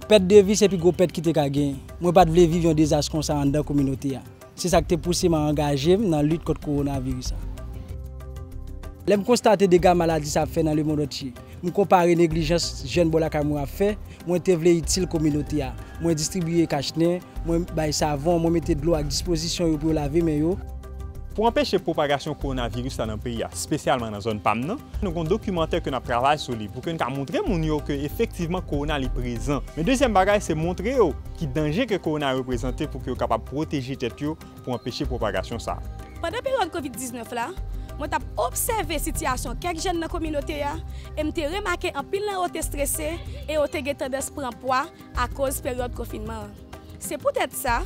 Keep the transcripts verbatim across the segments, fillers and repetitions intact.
Pèt de vi se pi gwo pèt ki te ka genyen. Mwen pa t vle viv yon dezas konsa anndan kominote a. Se sa k te pouse m a angaje m nan lit kont kowonaviris la. Lè m konstate dega maladi sa ap fè nan lemonn antye, m konpare neglijans jèn bò lakay mwen ap fè, mwen te vle itil kominote a. Mwen distribiye kachnen, mwen bay savon, mwen mete dlo a dispozisyon yo pou yo lave men yo. Pou anpeche pwopagasyon kowonaviris la nan peyi a, espesyalman nan zòn pa m nan, nou gen yon dokimantè ke n ap travay sou li pou ke n ka montre moun yo ke efektivman kowona li prezan. Men dezyèm bagay, se montre yo ki danje ke kowona reprezante pou ke yo kapab pwoteje tèt yo pou anpeche pwopagasyon sa a. Pandan peryòd kovid diznèf la, mwen t ap obsève sitiyasyon kèk jèn nan kominote a e m te remake anpil nan yo te strese e yo te gen tandans pran pwa akoz peryòd konfinman an. Se poutèt sa,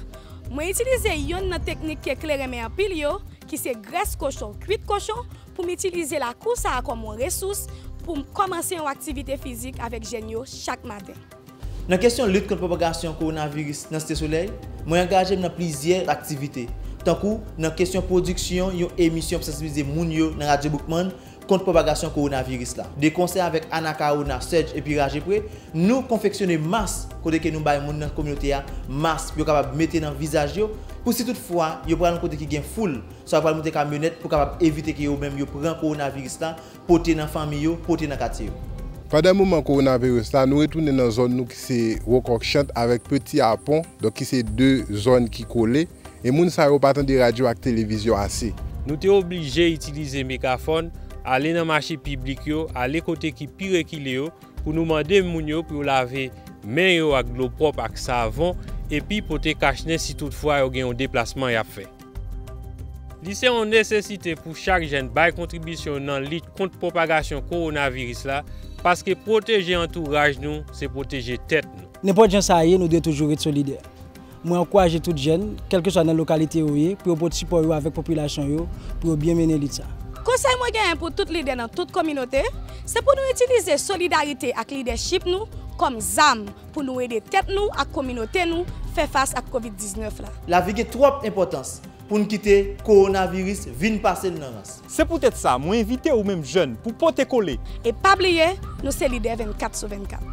mwen itilize yonn nan teknik ke Kle renmen anpil yo, ki se grès kochon, kwit kochon, pou m itilize lakou sa a kòm yon resous pou m kòmanse yon aktivite fizik avèk jèn yo chak maten. Nan kesyon lit kont pwopagasyon kowonaviris nan Site Solèy, mwen angaje m nan plizyè aktivite, tankou nan kesyon pwodiksyon yon emisyon pou sansibilize moun yo nan Radyo Boukman kont pwopagasyon kowonaviris la. De konsè avèk Anacaona, Surge epi Rajepre, nou konfeksyone mas kote ke nou bay moun nan kominote a mas pou yo kapab mete nan vizaj yo, pou si tout fwa yo pral yon kote ki gen foul, swa yo pral monte kamyonèt pou kapab evite ke yo menm yo pran kowonaviris la, pote nan fanmi yo, pote nan katye yo. Pandan moman kowonaviris la, nou retounen nan zòn nou ki se Wokòkchant avèk Peti Apon, donk ki se de zòn ki kole, e moun sa yo pa tande radyo ak televizyon ase. Nou te oblije itilize megafòn, ale nan mache piblik yo, ale kote ki pi rekile yo, pou nou mande moun yo pou yo lave men yo ak dlo pwòp ak savon, epi pote kachnen si tout fwa yo gen yon deplasman y ap fè. Li se yon nesesite pou chak jèn bay kontribisyon nan lit kont pwopagasyon kowonaviris la, paske pwoteje antouraj nou se pwoteje tèt nou. Nenpòt jan sa ye, nou dwe toujou ret solidè. Mwen ankouraje tout jèn, kèlkeswa nan lokalite yo ye, pou yo pot sipò yo avèk popilasyon yo, pou yo byen mennen lit sa. Konsèy mwen genyen pou tout lidè nan tout kominote, se pou nou itilize solidarite ak lidèchip nou kòm zam pou nou ede tèt nou ak kominote nou fè fas ak kovid diznèf la. Lavi gen twòp enpòtans pou n kite kowonaviris vin pase n nan rans. Se poutèt sa, mwen envite ou menm jèn pou pote kole. E pa bliye, nou se lidè vennkat sou vennkat.